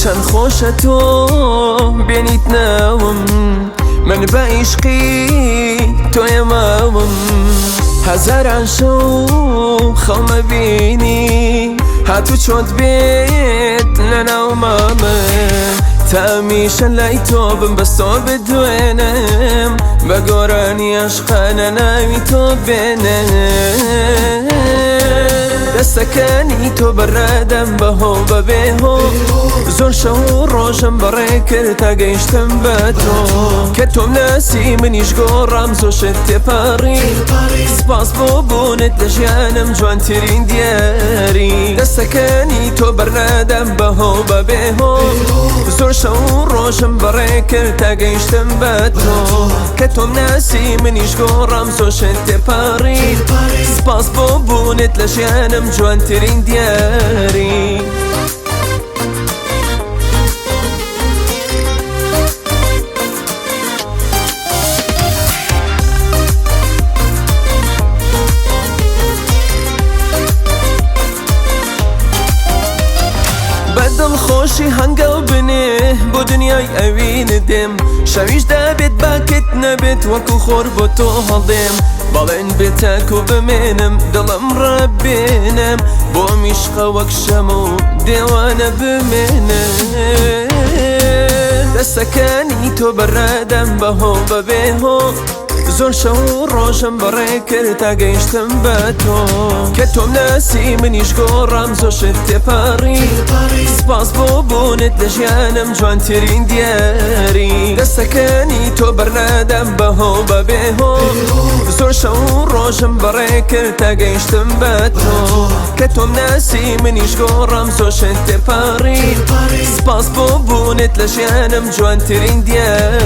چەند خۆشە تۆ بێنیت ناوم، من بە عیشقی تۆیە ماوم. هەزاران شەو خەومە بینی، هاتوو چۆت بێت لە ناو مامە. تا هەمیشە لای تۆ بم، بەس تۆ بدوێنم، بە گۆرانی عەشقانە ناوی تۆ بێنم. دەستەکانی تۆ بەرنادەم بەهۆ بەبێ هۆ، زۆر شەو و ڕۆژم بەڕێ کرد تا گەیشتم بە تۆ. کە تۆم ناسی منیش گۆڕام، زۆر شت تێپەڕی، سپاس بۆ بوونت لە ژیانم جوانترین دیاری. دەستەکانی تۆ بەرنادەم بەهۆ بەبێ هۆ، زۆر شەو و ڕۆژم بەڕێ کرد تا گەیشتم بە تۆ. کە تۆم ناسی منیش گۆڕام، زۆر شت تێپەڕی، سپاس بۆ بوونت لە ژیانم جوانترین دیاری. بە دڵخۆشی هەنگاو بنێ بۆ دنیای ئەوین دێم، شەویش دەبێت باکت نەبێت وەکو خۆر بۆ تۆ هەڵدێم. بەڵێن بێت تاکو بمێنم دڵم ڕابێنم، بۆ میشقە وەک شەم و دێوانە بمێنم. دەستەکانی تۆ بەرنادەم بەهۆ بەبێ هۆ، زۆر شەو و ڕۆژم بەڕێ کرد تا گەیشتم بە تۆ. کە تۆم ناسی منیش گۆڕام، زۆر شت تێپەڕی، سپاس بۆ بوونت لە ژیانم جوانترین دیاری. دەستەکانی تۆ بەرنادەم بەهۆ بەبێ هۆ، زۆر شەو و ڕۆژم بەڕێ کرد تا گەیشتم بە تۆ. کە تۆم ناسی منیش گۆڕام، زۆر شت تێپەڕی، سپاس بۆ بوونت لە ژیانم جوانترین دیاری.